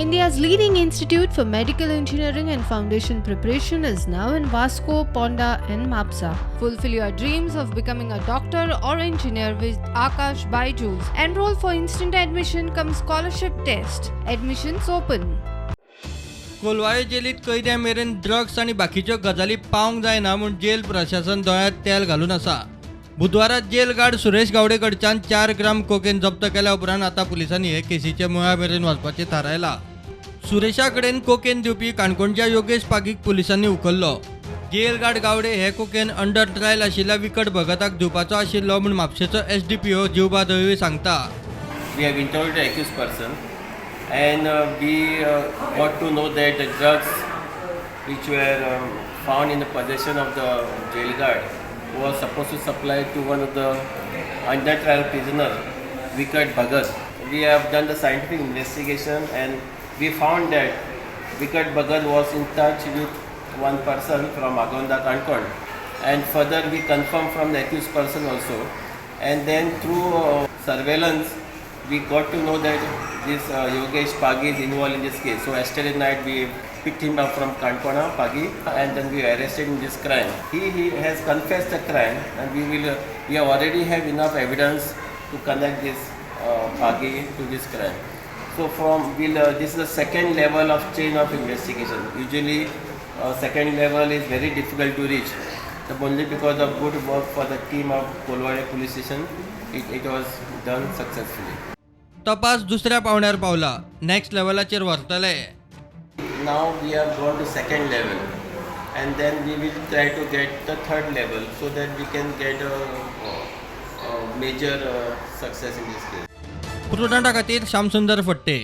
India's leading institute for medical engineering and foundation preparation is now in Vasco, Ponda, and Mapsa. Fulfill your dreams of becoming a doctor or engineer with Akash Byju's. Enroll for instant admission cum scholarship test. Admissions open. Colvale जेलीत कैद्यां मेरेन drugs आनी बाकीच्यो गजाली पावंक जायना म्हूण gel प्रशासन दोळ्यांत तेल घालून आसा. बुधवारा जेल गार्ड सुरेश गावडे कडच्यान 4 ग्राम कोकेन जप्त केल्या उपरांत आतां पुलिसांनी हे केसीचे मुळा मेरेन वचपाचें थारायलां. सुरेशा कडेन कोकेन दिवपी काणकोणच्या योगेश पागीक पुलिसांनी उखल्लो. जेल गार्ड गावडे हे कोकेन अंडर ट्रायल आशिल्ल्या विकट भगताक दिवपाचो आशिल्लो म्हूण म्हापशेचो एसडीपीओ जिवबा दळवी सांगता. We have interviewed the accused person and we got to know that the drugs which were found in the possession of the jail guard was supposed to supply to one of the under trial prisoner, Vikat Bhagat. We have done the scientific investigation and we found that Vikat Bhagat was in touch with one person from Agonda, Canacona, and further we confirmed from the accused person also, and then through surveillance we got to know that this Yogesh Pagi is involved in this case. So yesterday night we picked him up from Kankona, Pagi, and then we arrested him in this crime. He has confessed the crime and we have already have enough evidence to connect this Pagi to this crime. So from we'll, this is the second level of chain of investigation. Usually second level is very difficult to reach. So only because of good work for the team of Colvale Police Station, it was done successfully. तपास दुसऱ्या पावंड्यार पावला, next लेवलाचेर व्हरतले. Now we have gone to second level and then we will try to get the third level so that we can get a major success in this case. प्रुडंटा खातीर श्यामसुंदर फट्टे.